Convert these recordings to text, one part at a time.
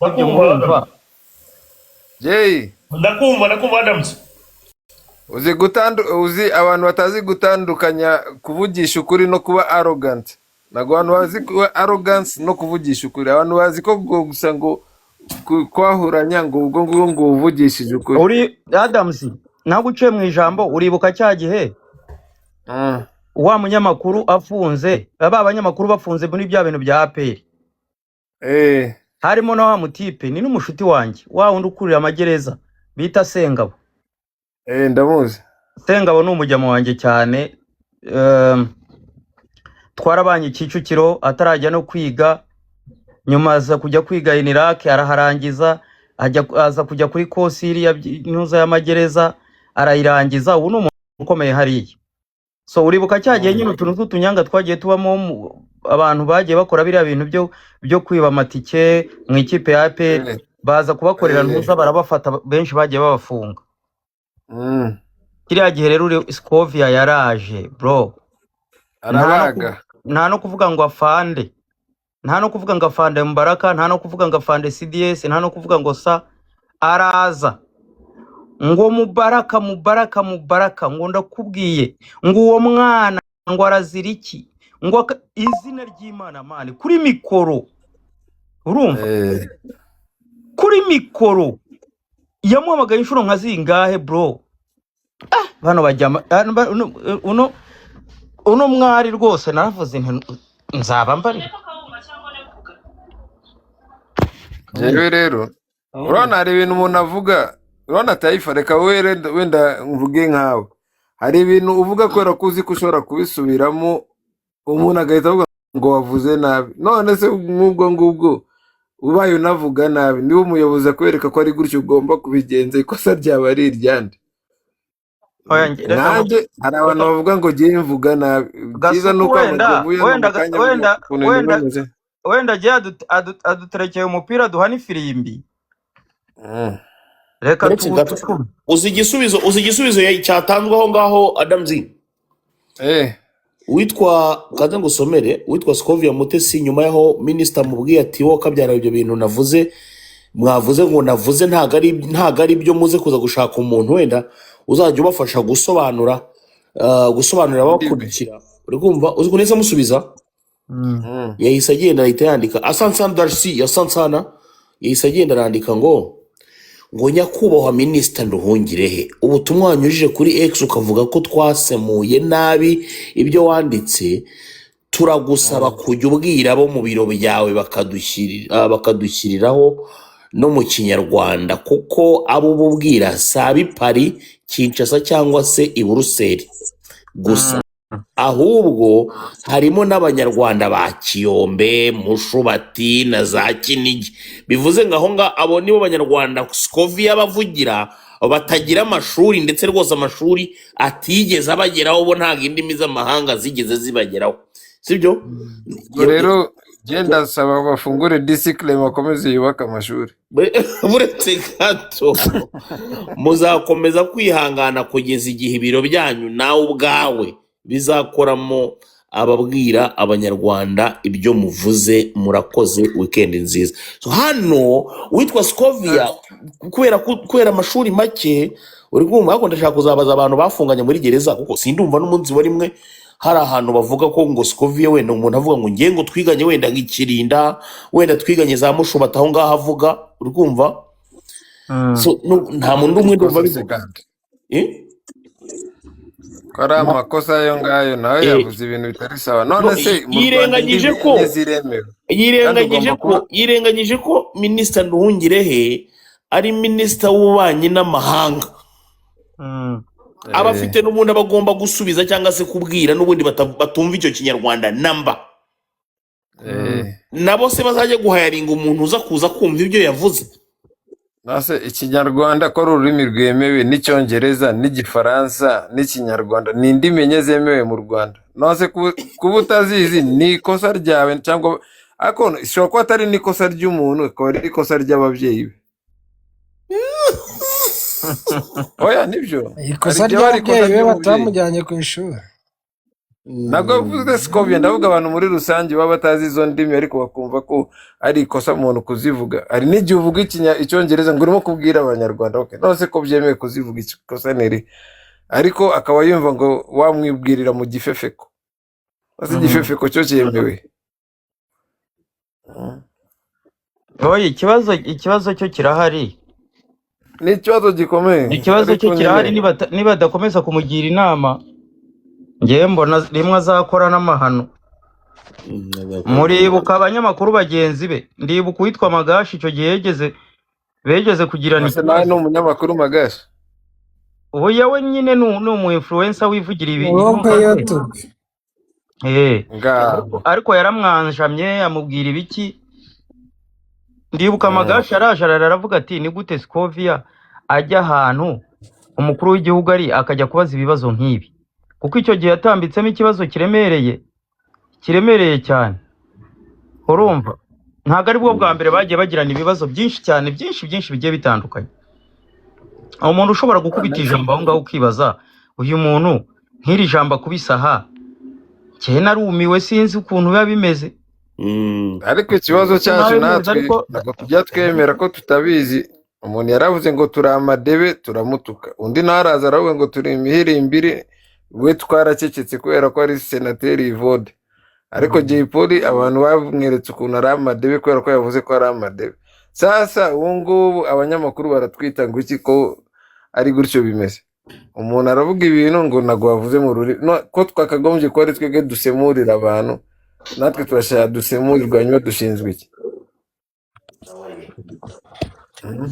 Ibyo Ndakumva. murumva. Adams. Jay. Ndakumva, ndakumva, Adams. Uzi uzi abantu batazi gutandukanya kuvugisha ukuri no kuba arrogant. Ntabwo abantu bazi kuba arrogance no kuvugisha ukuri. Abantu bazi ko gusa ngo kwahuranya ngo ubwo ngubwo ngo uvugishije ukuri. Uri Adams, ntabwo uciye mu ijambo. Uribuka cya gihe wa munyamakuru afunze, ba banyamakuru bafunze muri bya bintu bya APR? Eh. Harimo na wa mutipe, ni n'umushuti wanjye, wa wundi ukurira amagereza bita Sengabo. Eh, ndamuzi. Sengabo ni umujyamo wanjye cyane. Twarabanye Kicukiro atarajya no kwiga. Nyuma aza kujya kwiga INILAK, araharangiza, ajya aza kujya kuri course iriya ntuza y'amagereza, arayirangiza. Ubu ni umuntu ukomeye hariya. So uribuka cya gihe nyine utuntu tw'utunyanga twagiye tubamo, abantu bagiye bakora biriya bintu byo kwiba amatike mu ikipe ya APR, baza kubakorera ntuza, barabafata, benshi bagiye babafunga. Kiriya gihe rero uri Scovia yaraje, bro, nta no Arabaga. Nta no kuvuga ngo afande, nta no kuvuga ngo afande Mubaraka, nta no kuvuga ngo afande CDS, nta no kuvuga ngo sa. Araza ngo: "Mubaraka, Mubaraka, Mubaraka," ngo: "Ndakubwiye ngo uwo mwana ngo arazira iki?" Ngo izina ry'Imana, man, kuri mikoro, urumva? Eh. Kuri mikoro yamuhamagaye inshuro nka zingahe, bro? Bano bajyama hano uno mwari rwose naravuze nti nzaba mbarira. Jewe rero urabona hari ibintu umuntu avuga. Urabona Taifa, reka wowe wenda mvuge nkawe, hari ibintu uvuga kubera ko uzi ko ushobora kubisubiramo, umuntu agahita avuga ngo wavuze nabi. None se nk'ubwo ngubwo ubaye unavuga nabi, niba umuyobozi akwereka ko ari gutyo ugomba kubigenza, ikosa ryaba ari iryande? Oya, reka Nanjye hari abantu bavuga ngo ngiye mvuga nabi. Byiza ni Gasuku uko wenda amavuye hano wenda mu kanya avuga wenda ukuntu ibintu wenda bimeze. Wenda agiye aduterekeye umupira, duha n'ifirimbi. Reka Uretse gato. tuwutukume. Uzi igisubizo cyatanzwe aho ngaho, Adamzi? Eh. Witwa kaze ngusomere, witwa Scovia Mutesi, nyuma y'aho minisita mubwiye ati: "Wowe kabyara, ibyo bintu navuze, mwavuze ngo navuze, ntabwo ari byo, muze kuza gushaka umuntu wenda uzajya ubafasha gusobanura, gusobanurira Indimi. ababakurikira." Uri kumva? Uzi ukuntu yahise amusubiza? Yahise agenda ahita yandika asansana Darcy asansana. Yahise agenda arandika ngo: "Nyakubahwa Minisita Nduhungirehe, ubutumwa wanyujije kuri X ukavuga ko twasemuye nabi ibyo wanditse, turagusaba kujya ubwira abo mu biro byawe bakadushyiriraho no mu Kinyarwanda, kuko abo uba ubwira si ab'i Paris, Kinshasa cyangwa se i Buruseli gusa, ahubwo harimo n'Abanyarwanda ba Kiyombe, Mushubati na za Kinigi." Bivuze ngo aho ngaho abo nibo Banyarwanda Scovia bavugira, batagira amashuri, ndetse rwose amashuri atigeze abageraho. Bo ntabwo indimi z'amahanga zigeze zibageraho, sibyo? Ubwo rero genda saba bafungure discipline, bakomeze yubake amashuri. Buretse gato. "Muzakomeza kwihangana kugeza igihe ibiro byanyu nawe ubwawe bizakoramo ababwira Abanyarwanda ibyo muvuze. Murakoze, weekend nziza." So hano witwa Scovia, kubera amashuri make, uri kumva? Ariko ndashaka kuzabaza abantu bafunganye muri gereza, kuko sindumva n'umunsi wa rimwe hari ahantu bavuga ko ngo Scovia, wenda umuntu avuga ngo ngiye ngo twiganye wenda nk'ikirinda, wenda twiganye za Mushubati, aho ngaho avuga, uri kumva? So nta muntu n'umwe ndumva Ikosa se bivuga. kandi Eh? ko ari amakosa ayo ngayo nawe yavuze ibintu bitari sawa. No, None se mu Rwanda yirengagije indimi ko enye ziremewe kandi yirengagije ugomba ko kuba yirengagije ko Minisita Nduhungirehe ari minisita w'ububanyi n'amahanga, aba afite n'ubundi aba agomba gusubiza cyangwa se kubwira n'ubundi batumva icyo Kinyarwanda namba. Nabo se bazajya guhayaringa umuntu uza kuza kumva ibyo yavuze? Nase Ikinyarwanda ko ari ururimi rwemewe, n'Icyongereza n'Igifaransa n'Ikinyarwanda ni indimi enye zemewe mu Rwanda. Nase kuba utazizi ni ikosa ryawe cyangwa, ariko ishobora kuba atari n'ikosa ry'umuntu, ikaba ari ikosa ry'ababyeyi be. Oya, nibyo, hari Ikosa igihe aba ari ikosa ry'ababyeyi be ry'umubyeyi. batamujyanye ku ishuri. Ntabwo bivuze Scovia, ndavuga abantu muri rusange baba batazi izo ndimi ariko bakumva ko ari ikosa umuntu kuzivuga. Hari n'igihe uvuga icyongereza ngo urimo kubwira abanyarwanda, okay, none se ko byemewe kuzivuga, ikosa ni iri? Ariko akaba yumva ngo wamwibwirira mu gifefeko. Ese igifefeko cyo cyemewe? Oya, ikibazo cyo kirahari. Ni ikibazo gikomeye. Ikibazo ariko cyo kirahari. Nyine Nibadakomeza kumugira inama, ngewe mbona rimwe azakora n'amahano. Muribuka abanyamakuru bagenzi be, ndibuka uwitwa Magashi, icyo gihe begeze kugirana Ese nawe ni ikibazo. umunyamakuru, Magashi? Ubu yewe nyine ni umu influencer wivugira ibi Wowe intumva ze. YouTube. Nga Ariko yaramwanjamye, amubwira ibiki. Ndibuka Magashi araje arara aravuga ati: "Ni gute Scovia ajya ahantu umukuru w'igihugu ari, akajya kubaza ibibazo nk'ibi?" Kuko icyo gihe yatambitsemo ikibazo kiremereye, kiremereye cyane. Urumva ntabwo ari bwo bwa mbere bagiye bagirana ibibazo byinshi cyane, byinshi byinshi bigiye bitandukanye. Umuntu ushobora gukubita ijambo aho ngaho, ukibaza uyu muntu nk'iri jambo akubise aha, njyewe narumiwe, sinzi ukuntu biba bimeze. Ariko ikibazo Ukuntu cyacu biba bimeze natwe ariko ntabwo tujya twemera ko tutabizi. Umuntu yaravuze ngo turi amadebe, turamutuka. Undi nawe araza aravuga ngo turi imihirimbiri, we twaracecetse kubera ko ari senateri Ivode. Ariko Jay Polly abantu bamweretse ukuntu ari amadebe kubera ko yavuze ko ari amadebe. Sasa ubu ngubu abanyamakuru baratwita ngo iki, ko ari gutyo bimeze? Umuntu aravuga ibintu ngo ntabwo wavuze mu rurimi, no, ko twakagombye kuba ari twebwe dusemurira abantu, natwe turashaka dusemurirwa. Hanyuma dushinzwe iki?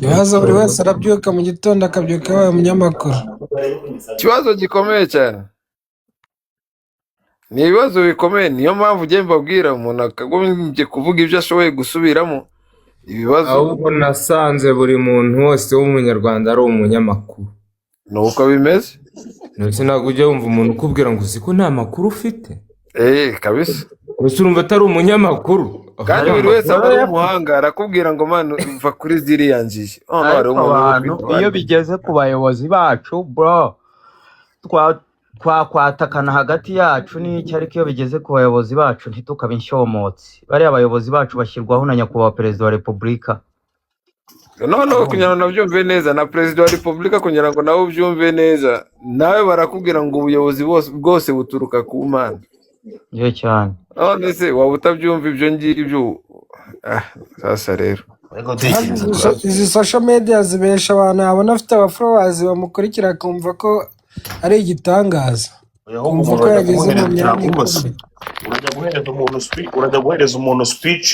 Ibibazo, buri wese arabyuka mu gitondo akabyuka yabaye umunyamakuru. Ikibazo gikomeye cyane, ni ibibazo bikomeye. Niyo mpamvu ugiye mbabwira, umuntu akagombye kuvuga ibyo ashoboye gusubiramo ibibazo. Ahubwo nasanze buri muntu wese w'umunyarwanda ari umunyamakuru. Ni uko bimeze. Ndetse ntabwo ujya wumva umuntu ukubwira ngo uzi ko nta makuru ufite? Eh, kabisa. Gusa urumva atari umunyamakuru. Kandi buri wese aba ari umuhanga, arakubwira ngo: "Manu, mva kuri ziriya njiji." Noneho hariho Ariko umuntu wo abantu kwitwa iyo andi. bigeze ku bayobozi bacu, bro, twakwatakana hagati yacu n'iki, ariko iyo bigeze ku bayobozi bacu ntitukabe inshyomotsi. Bariya bayobozi bacu bashyirwaho na nyakubahwa perezida wa repubulika. Noneho kugira ngo nabyumve neza, na perezida wa repubulika, kugira ngo nawe ubyumve neza, nawe barakubwira ngo ubuyobozi bwose buturuka ku Mana. Iyo cyane. None se waba utabyumva ibyo ngibyo? Ah, sasa rero Ariko Hafi tekereza izi social media zibesha abantu, yabona afite abafollowers bamukurikira akumva ko ari igitangaza, ahubwo kumva umuntu ko urajya yageze mu kumuhereza myanya ntakubaza ikomeye. Urajya guhereza umuntu speech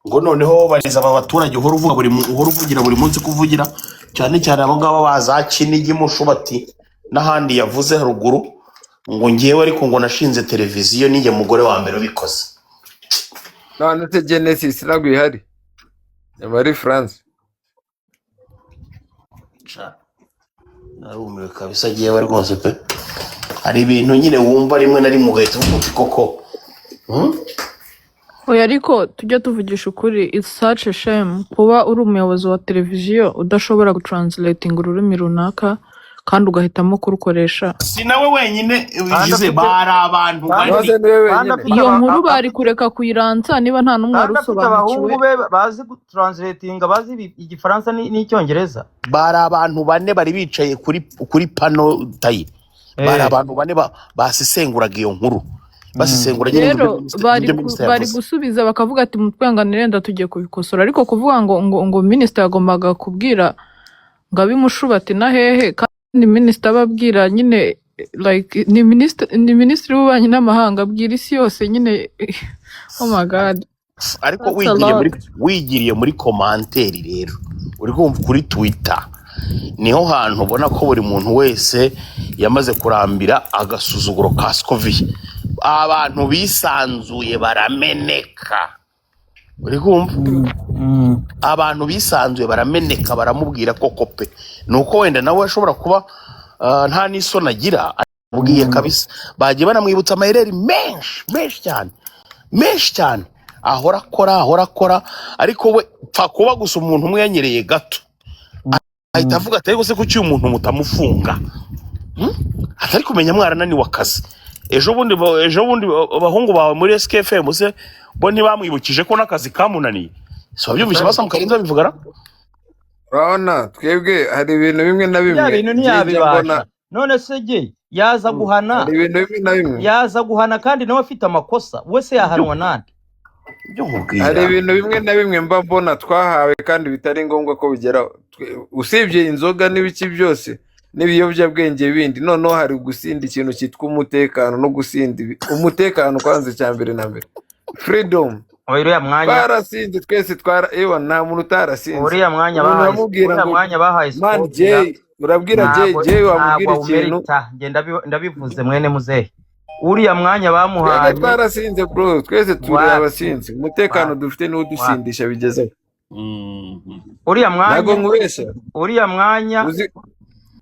ngo noneho bariza aba baturage uhora uvuga buri uhora uvugira buri munsi, kuvugira cyane cyane abo ngabo baza Kinigi, Mushubati n'ahandi yavuze haruguru, ngo ngewe ariko ngo nashinze televiziyo, ninjye mugore wa mbere ubikoze. None se Genesis ntabwo ihari ya Marie France? Ca, narumiwe kabisa ngewe rwose pe. Hari ibintu nyine wumva rimwe na rimwe ugahita uvuga uti koko? Oya, ariko tujye tuvugisha ukuri, it's such a shame kuba uri umuyobozi wa televiziyo udashobora gutranslatinga ururimi runaka kandi ugahitamo kurukoresha. Si nawe wenyine Kandi ugize afite bari abantu kandi bane. None niwe kandi wenyine? afite Iyo nkuru bari kureka kuyiransa niba nta n'umwe wari Kandi afite usobanukiwe. abahungu be bazi gutranslatinga, bazi igifaransa n'icyongereza. Bari abantu bane bari bicaye kuri pano tayi, bari abantu bane basesenguraga iyo nkuru, basesengura nyine Rero ibyo minisitiri bari ibyo minisitiri bari yavuze. gusubiza bakavuga ati: "Mutwenganire, wenda tugiye kubikosora." Ariko kuvuga ngo minisitiri yagombaga kubwira ngo abimushubati na hehe, kandi minisitiri ababwira nyine, like ni minisitiri w'ububanyi n'amahanga abwira isi yose nyine. Oh my God. Ariko That's a wigiriye muri lot. wigiriye muri commentaire rero, uri kumva kuri Twitter niho hantu ubona ko buri muntu wese yamaze kurambira agasuzuguro ka Scovia. Abantu bisanzuye barameneka, uri kumva? Abantu bisanzuye barameneka, baramubwira koko pe. Ni uko wenda nawe ashobora kuba nta n'isoni agira, abwiye kabisa. Bagiye banamwibutsa amayereri menshi menshi cyane, menshi cyane ahora akora, ahora akora, ariko we pfa kuba gusa umuntu umwe yanyereye gato ahita avuga ati: "Ariko se kuki uyu muntu mutamufunga? Atari kumenya mwarananiwe akazi." Ejo bundi abahungu bawe muri SKFM se bo ntibamwibukije ko n'akazi kamunaniye? Si wabyumvise basanga Karenzi babivugana? Urabona twebwe hari ibintu bimwe na Bya bimwe bintu njye njya mbona. ntiyabibasha. None se jye yaza guhana? Hari ibintu bimwe na bimwe. Yaza guhana kandi nawe afite amakosa, we se yahanwa nande? Ibyo Hari nkubwira. ibintu bimwe na bimwe mba mbona twahawe kandi bitari ngombwa ko bigeraho. Usibye inzoga n'ibiki byose n'ibiyobyabwenge bindi, noneho hari gusinda ikintu cyitwa umutekano no gusinda umutekano kwanza, icya mbere na mbere freedom. Uriya mwanya Twarasinze twese, twara ewa, nta muntu utarasinze. Uriya mwanya Umuntu bahaye uramubwira uriya ngo mwanya bahaye man Scovia Jay, urabwira Jay ntabwo Jay ntabwo wamubwira ikintu. awumerita. Njye ndabivuze mwene muzehe, uriya mwanya Twebwe bamuhaye twarasinze bro, twese turi wapi abasinzi. Umutekano wapi dufite niwo wapi udusindisha bigezeho. Uriya Ntabwo mwanya nkubeshya. Uriya mwanya Uzi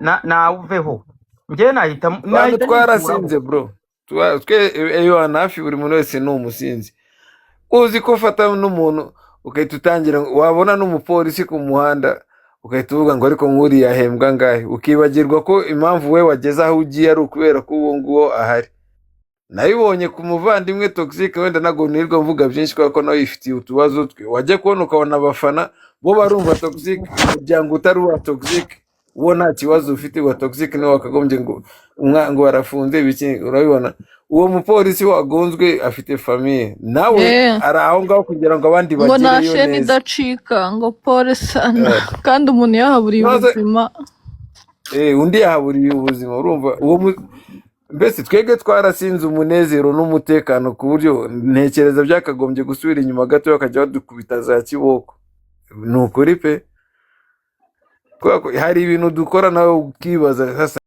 na nawuveho, njye nahita abantu nahita nikuraho. Twarasinze bro. Twe eyo hafi buri muntu wese ni umusinzi. Uzi ko ufata n'umuntu ugahita utangira, wabona n'umupolisi ku muhanda ugahita uvuga ngo ariko nk'uriya ahembwa angahe, ukibagirwa ko impamvu we wageze aho ugiye ari ukubera ko uwo nguwo ahari. Nabibonye ku muvandimwe Toxic, wenda ntabwo nirirwa mvuga byinshi kubera ko nawe yifitiye utubazo twe. Wajya kubona ukabona abafana bo barumva Toxic, umuryango utari uwa Toxic wo nta kibazo ufite, wa Toxic niwe wakagombye ngo ngo barafunze ibiki. Urabibona uwo mupolisi wagonzwe afite famille nawe ari aho ngaho kugira ngo abandi Ngo nta bagereyo sheni neza. idacika, ngo pole sana, kandi umuntu yahaburiye Maze ubuzima. Undi yahaburiye ubuzima. Urumva uwo mbese twebwe twarasinze umunezero n'umutekano ku buryo ntekereza byakagombye gusubira inyuma gato bakajya badukubita za kiboko. Ni ukuri pe, kubera ko hari ibintu dukora nawe ukibaza sasa.